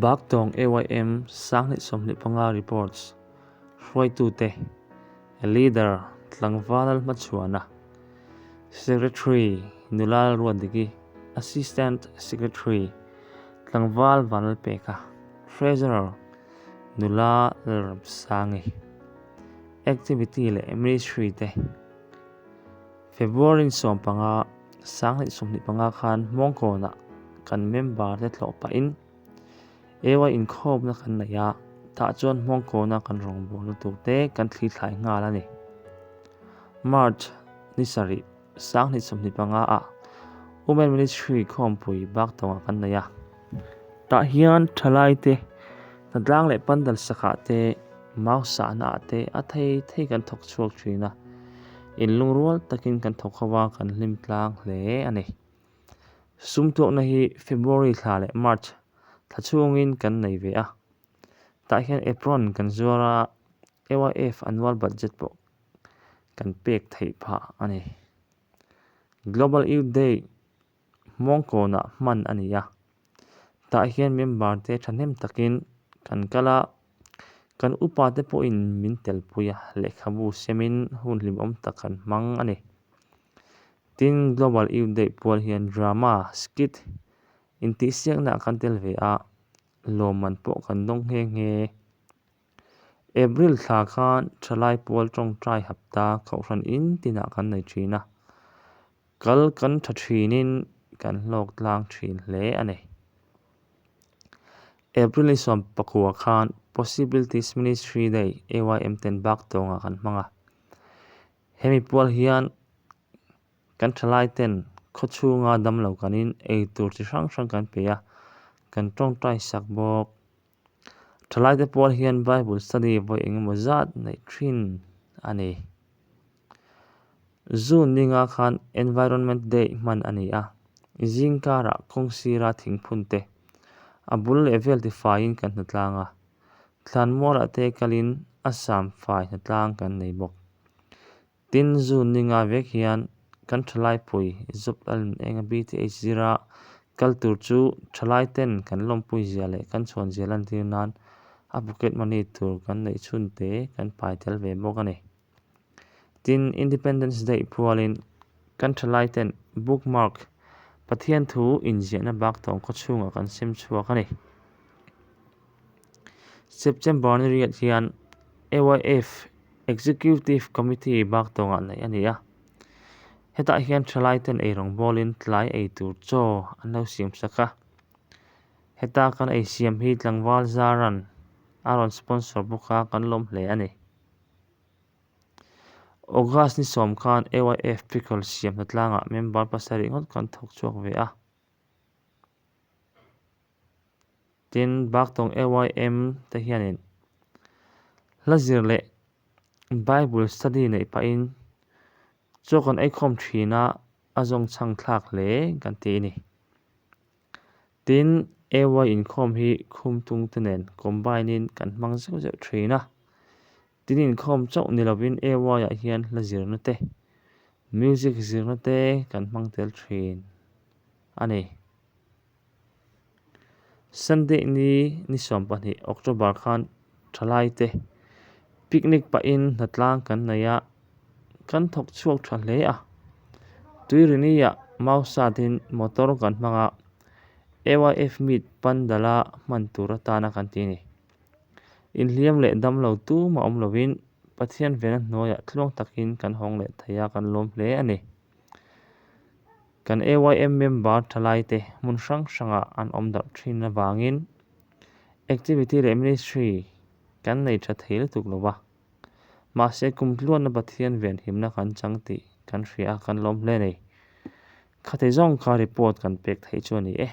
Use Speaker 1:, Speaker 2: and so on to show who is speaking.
Speaker 1: Baktawng AYM 2025 Reports Hruaitute Leader Tlangval Lalhmachhuana Secretary Nula Lalruatdiki Assistant Secretary Tlangval Vanlalpeka Treasurer Nula Lalramsangi Activity leh Ministry te February 15, 2025 khan Hmawngkawnah kan member te tlawh pahin AY inkhawmna kan nei a, tah chuan Hmawngkawna kan rawngbawlna tur te kan thli thlai nghal a ni. March ni sarih, 2025 ah Women Ministry khawmpui Baktawngah kan nei a. Tah hian thalai te hnatlang leh pandal sakah te, mau sahna ah te a thei thei kan thawk chhuak thin a, inlungrual takin kan thawk ho a, kan hlim tlang hle a ni. Sum tuakna hi February thla leh March thla chhungin kan nei ve a, tah hian apron kan zuar a, AYF annual budget pawh kan pek theih phah a ni. Global Youth Day Hmawngkawnah hman a ni a, tah hian member te thahnem takin kan kal a, kan upa te pawhin min telpui a, lehkhabu semin hun hlimawm tak kan hmang a ni. Tin, Global Youth Day pual hian drama, skit, intihsiakna kan tel ve a, lawmman pawh kan dawng nghe nghe. April thla khan thalai pual tawngtai hapta kohhran in tinah kan nei thin a, kal kan tha thinin kan hlawk tlang thin hle a ni. April ni 19 khan Possibilities Ministry Day AYM ten bak tawngah kan hmang a, hemi pual hian kan thalai ten khawchhunga damlo kanin eitur chi hrang hrang kan pe a, kan tawngtai sak bawk. Thalaite pual hian Bible study vawi eng emaw zat neih thin a ni. June ninga khan Environment Day hman a ni a, zingkarah kawng sira thingphun te a bul leh vel tifaiin kan hnatlang a, thlanmualah te kalin a sam fai hnatlang kan nei bawk. Tin, June ninga vek hian kan thalai pui Job Lalin enga BTH zira kal tur chu thalai ten kan lawmpui zia leh kan chhuan zia lantir nan a pocket money tur kan neih chhun te kan pai tel ve bawk a ni. Tin, Independence Day phualin kan thalai ten bookmark Pathian thu inziahna bak tawng khawchhungah kan sem chhuak a ni. September ni riat hian AYF Executive Committee bak tawngah neih a ni a. Hetah hian thalai ten eirawng bawlin tlai ei tur chaw an lo siam sak a. Heta kan ei siam hi tlangval Zaran a rawn sponsor bawk a, kan lawm hle a ni. August ni sawm khan AYF Pickle siam hnatlangah member pasarih ngawt kan thawk chhuak ve a. Tin, Baktawng AYM te hianin hla zir leh Bible study neih pahin chaw kan eikhawm thin a, a zawng chhang thlak hle kan ti a ni. Tin, AY inkhawm hi khumtung te nen combine in kan hmang zeuh zeuh thin a. Tin, inkhawm chauh ni lovin AY ah hian hla zirna te, music zirna te kan hmang tel thin a ni. Sunday ni ni 12 October khan thalai te picnic pahin hnatlang kan nei a, kan thawk chhuak tha hle a. Tuirini ah mau satin motor kan hmang a, AYF meet pandala hman tur atana kan ti a ni. Inhliam leh damlo tumah awm lovin Pathian vena hnuaiah tluang takin kan hawng leh thei a, kan lawm hle a ni. Kan AYM member thalaite hmun hrang hrangah an awm darh thin avangin activity leh ministry kan nei tha thei lutuk lo va. Mahse kum tluanna Pathian venhimna kan chang tih kan hria a, kan lawm hle a ni. Khati zawng kha report kan pek theih chu a ni e.